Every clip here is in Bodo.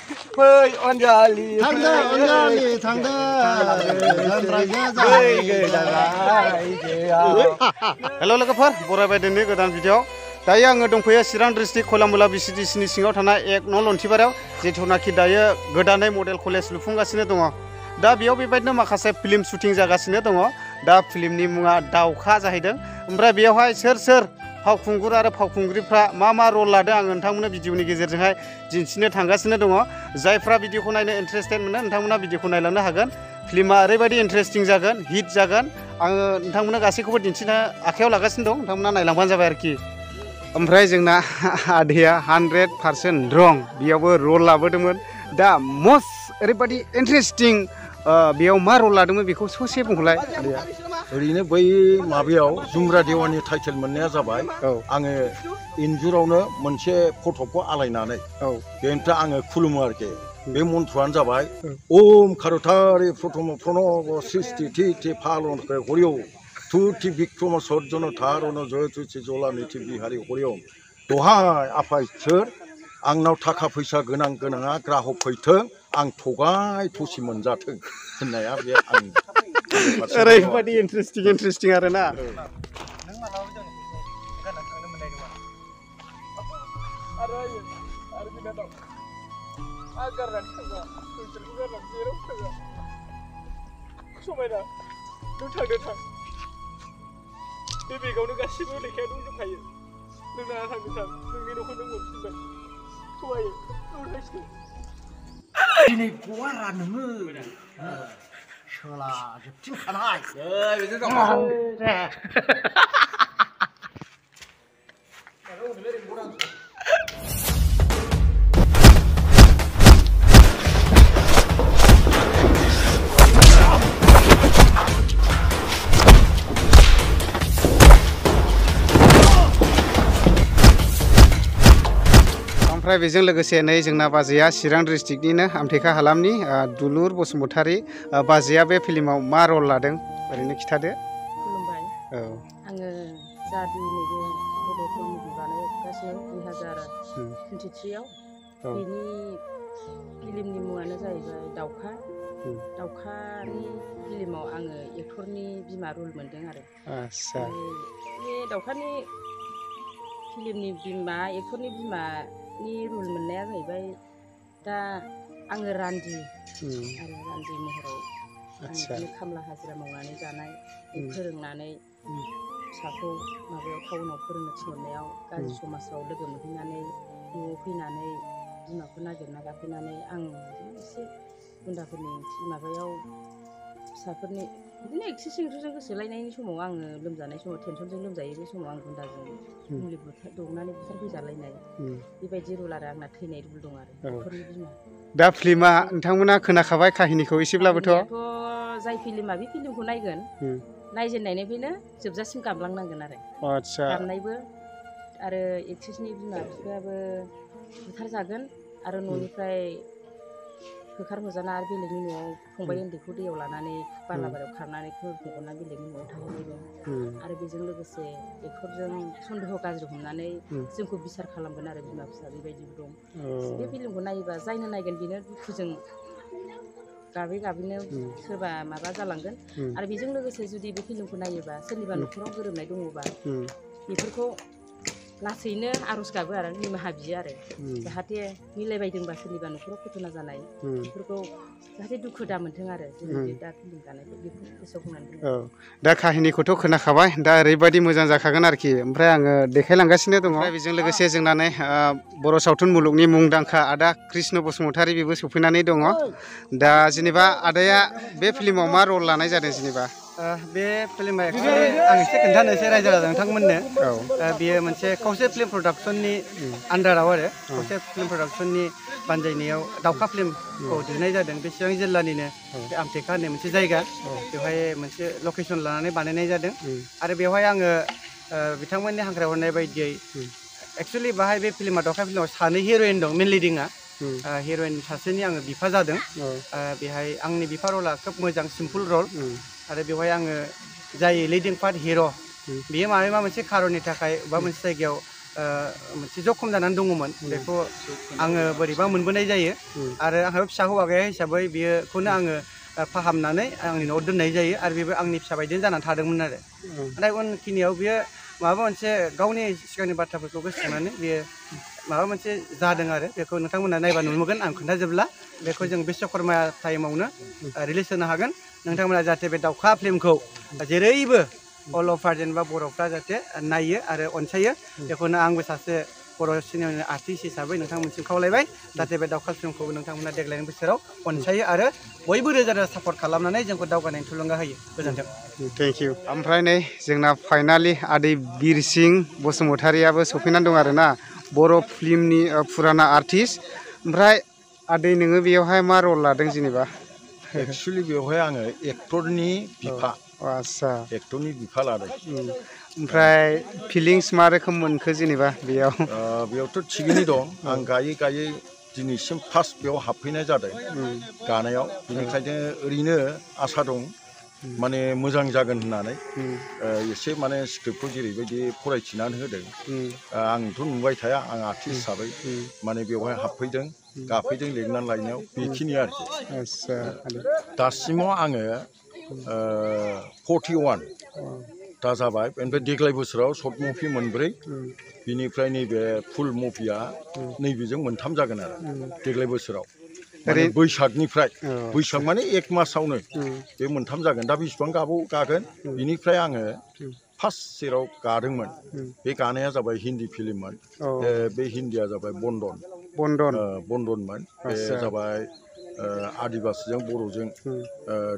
फै अनजालि थांदो हेल' लोगोफोर बरायबाय दिनै गोदान भिडिअ दायो आङो दंफैयो चिरां डिस्ट्रिक्ट खलामुला बिसिडिसिनि सिङाव थानाय 1 नं लन्थिबारियाव जिथुनाखि दायो गोदानै मडेल कलेज लुफुंगासिनो दङ दा बेयाव बेबायदिनो माखासे फिल्म शुटिं जागासिनो दङ दा फिल्मनि मुङा दावखा जाहैदों ओमफ्राय बेयावहाय सोर फावखुंगुर आरो फावखुंग्रिफ्रा मा रल लादों आं नोंथांमोननो भिडिअनि गेजेरजोंहाय दिन्थिनो थांगासिनो दङ जायफ्रा भिडिअखौ नायनो इन्टारेस्टेड मोनो नोंथांमोना भिडिअखौ नायलांनो हागोन फिल्मा ओरैबायदि इन्टारेस्टिं जागोन हिट जागोन आङो नोंथांमोननो गासैखौबो दिन्थिनो आखायाव लागासिनो दं नोंथांमोना नायलांबानो जाबाय आरोखि ओमफ्राय जोंना आदैया 100% रं बेयावबो रल लाबोदोंमोन दा मस्ट ओरैबायदि इन्टारेस्टिं बेयाव मा रल लादोंमोन बेखौ ससे बुंहरलाय आदैया ओरैनो बै माबायाव जुमब्रा देवानि टाइटेल मोननाया जाबाय आङो इन्जुरावनो मोनसे फट'खौ आलायनानै बेनिफ्राय आङो खुलुमो आरोखि बे मन्त्रआनो जाबाय ओम खारतारि प्रथम प्रणब सृष्टि थि फालन हरिओ तुति बिक्रम सर्जन थारन जयतुति जला निति बिहारि हरिओ दहाय आफा इसोर आंनाव थाखा फैसा गोनाङा ग्राहक फैथों आं थगाय थसि मोनजाथों होननाया बे आंनि ओरैबायदि इन्टारेस्टिं आरोना समायना नों थांदो थां बे बेगावनो गासिबो लेखाया दंजोबखायो नों नाङा थांदो थां नोंनि न'खौ नों मोनफिनबाय थगायो दिनै गवारा नोङो सोला जोबथिंखानाय ओमफ्राय बेजों लोगोसे नै जोंना बाजैया चिरां डिस्ट्रिक्टनिनो आमथेखा हालामनि दुलुर बसुमतारी बाजैया बे फिल्माव मा रल लादों ओरैनो खिथादो खुलुमबाय आङो जा दिनै बे बड' फिल्म बानायगासिनो 2023आव बेनि फिल्मनि मुङानो जाहैबाय दावखानि फिल्माव आङो एक्टरनि बिमा रल मोनदों आरो आच्छा बे दावखानि फिल्मनि बिमा एक्टरनि बिमानि रल मोननाया जाहैबाय दा आङो रान्दि आरो रान्दि महराव आं खामला हाजिरा मावनानै जानाय फोरोंनानै फिसाखौ माबायाव टाउनाव फोरोंनो थिनहरनायाव गाज्रि समाजाव लोगो मोनहैनानै न'आव फैनानै बिमाखौ नागिरना गाफैनानै आं एसे गुन्दाफोरनि माबायाव फिसाफोरनि बिदिनो एक्सेसिंजों गोसोलायनायनि समाव आङो लोमजानाय समाव टेनसनजों लोमजायो बे समाव आं गुन्दाजों मुलि दौनानै बुथारफैजालायनाय बेबायदि रुल आरो आंना थैनाय रुल दं आरो न'खरनि बिमा दा फिल्मा नोंथांमोना खोनाखाबाय काहिनिखौ एसेब्लाबोथ' जाय फिल्मा बे फिल्मखौ नायगोन नायजेननायनिफ्रायनो जोबजासिम गाबलांनांगोन आरो आच्छा गाबनायबो आरो एक्ट्रेसनि बिमा बिफायाबो बुथारजागोन आरो न'निफ्राय होखारहरजाना आरो बेलेगनि न'आव फंबाय उन्दैखौ दैयाव लानानै बालाबारियाव खारनानै खोरखोना बेलेगनि न'आव थाहैनायबो आरो बेजों लोगोसे एक्टरजों सन्देह गाज्रि हमनानै जोंखौ बिसार खालामगोन आरो बिमा फिसा बेबायदिबो दं बे फिल्मखौ नायोबा जायनो नायगोन बेनो दुखुजों गाबैनो सोरबा माबा जालांगोन आरो बेजों लोगोसे जुदि बे फिल्मखौ नायोबा सोरनिबा न'खराव गोरोबनाय दङबा बेफोरखौ लासैनो आर'ज गाबो आरो निमाहा बियो आरो जाहाथे मिलायबायदोंबा सोरनिबा न'खराव घटना जानाय बेफोरखौ जाहाथे दुखु दा मोनथों आरो जोंनि दा फिल्म जानायखौ बेखौ गोसोआव बुंनानै दा काहिनिखौथ' खोनाखाबाय दा ओरैबायदि मोजां जाखागोन आरोखि ओमफ्राय आङो देखायलांगासिनो दङ बेजों लोगोसे जोंना नै बर' सावथुन मुलुगनि मुंदांखा आदा कृष्ण बसुमतारी बेबो सफैनानै दङ दा जेनेबा आदाया बे फिल्माव मा रल लानाय जादों जेनेबा बे फिल्मा आं एसे खोन्थानोसै रायजो राजा नोंथांमोननो बेयो मोनसे खावसे फिल्म प्रडाक्सननि आन्डाराव आरो खावसे फिल्म प्रडाक्सननि बानजायनायाव दावखा फिल्मखौ दिहुननाय जादों बे चिरां जिल्लानिनो बे आमथेखा होननाय मोनसे जायगा बेवहाय मोनसे लकेसन लानानै बानायनाय जादों आरो बेवहाय आङो बिथांमोननि हांख्रायहरनाय बायदियै एक्सुवेलि बाहाय बे फिल्मा दावखा फिल्माव सानै हिर'इन दं मेन लिडिंआ हिर'इन सासेनि आङो बिफा जादों बेहाय आंनि बिफा रला खोब मोजां सिम्पोल रल आरो बेवहाय आङो जाय लिडिं पार्ट हिर' बेयो माबा मोनसे खारननि थाखाय बबेबा मोनसे जायगायाव मोनसे जखम जानानै दङमोन बेखौ आङो बोरैबा मोनबोनाय जायो आरो आंहा फिसा हौवा गैया हिसाबै बेखौनो आङो फाहामनानै आंनि न'आव दोननाय जायो आरो बेबो आंनि फिसा बायदिनो जानानै थादोंमोन आरो नाथाय उनखिनियाव बियो माबा मोनसे गावनि सिगांनि बाथ्राफोरखौ गोसोखांनानै बियो माबा मोनसे जादों आरो बेखौ नोंथांमोना नायबा नुनो मोनगोन आं खोन्थाजोबला बेखौ जों बिश्वकर्मा टाइमावनो रिलिज होनो हागोन नोंथांमोना जाहाथे बे दाउखा फिल्मखौ जेरैबो अल अभार जेनेबा बर'फ्रा जाहाथे नायो आरो अनसायो बेखौनो आंबो सासे बर' सिनेमानि आर्टिस्ट हिसाबै नोंथांमोनसिम खावलायबाय जाहाथे बे दाउखा फिल्मखौ नोंथांमोना देग्लायनि बोसोराव अनसायो आरो बयबो रोजा रोजा सापर्ट खालामनानै जोंखौ दावगानायनि थुलुंगा होयो गोजोन्थों थेंक इउ ओमफ्राय नै जोंना फाइनालि आदै बिरसिं बसुमतारियाबो सफैनानै दं आरोना बर' फिल्मनि फुराना आर्टिस्ट ओमफ्राय आदै नोङो बेयावहाय मा रल लादों जेनेबा एक्सुवेलि बेवहाय आङो एक्टरनि बिफा आदसा एक्टरनि बिफा लादों ओमफ्राय फिलिंस मा रोखोम मोनखो जेनेबा बेयाव बेयावथ' थिगैनो दं आं गायै गायै दिनैसिम फार्स्ट बेयाव हाबफैनाय जादों गानायाव बेनिखायनो ओरैनो आसा दं माने मोजां जागोन होननानै एसे माने स्क्रिप्टखौ जेरैबायदि फरायथिनानै होदों आंथ' नुबाय थाया आं आर्टिस्ट हिसाबै माने बेवहाय हाबफैदों गाफैदों लिरनानै लायनायाव बेखिनि आरोखि दासिमाव आङो 41 दा जाबाय ओमफ्राय देग्लाय बोसोराव सर्ट मुभि मोनब्रै बिनिफ्राय नैबे फुल मुभिया नैबेजों मोनथाम जागोन आरो देग्लाय बोसोराव माने बैसागनिफ्राय बैसाग माने 1 मासावनो बे मोनथाम जागोन दा बेसेबां गागोन बिनिफ्राय आङो फार्स्ट जेराव गादोंमोन बे गानाया जाबाय हिन्दी फिल्ममोन बे हिन्दीया जाबाय बन्दनमोन बे जाबाय आदिबासिजों बर'जों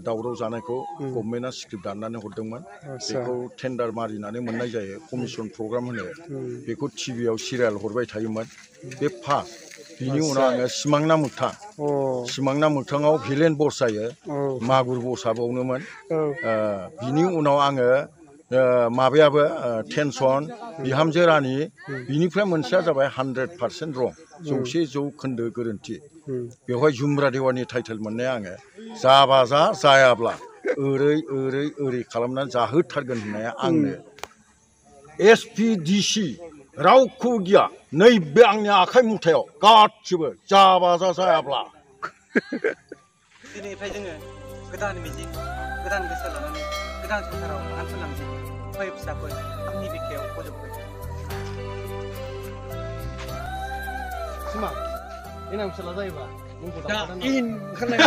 दावराव जानायखौ गभर्नमेन्टआ स्क्रिप्ट दाननानै हरदोंमोन बेखौ टेन्डार मारिनानै मोननाय जायो कमिसन प्रग्राम होनो बेखौ टिभियाव सिरियाल हरबाय थायोमोन बे फार्स्ट बिनि उनाव आङो सिमांना मोगथाङाव भिलेन बस जायो मागुर बसआ बावनोमोन बिनि उनाव आङो माबायाबो टेनसन बिहामजो रानि बिनिफ्राय मोनसेया जाबाय 100% रं 100% गोरोन्थि बेवहाय जुमब्रा देवानि टाइटेल मोननाया आङो जाबा जायाब्ला ओरै खालामनानै जाहोथारगोन होननाया आंनो SPDC रावखौबो गिया नैबे आंनि आखाइ मुथायाव गासिबो जाबा जायाब्ला दिनैनिफ्राय जोङो गोदान मिजिं गोदान गोसो लानानै गोदान संसाराव हान्थिलांसै फै फिसाफोर आंनि बिखायाव बजबफै सिमा देनां फिसाला जायोबा नोंखौ दाइन ओंखारनाय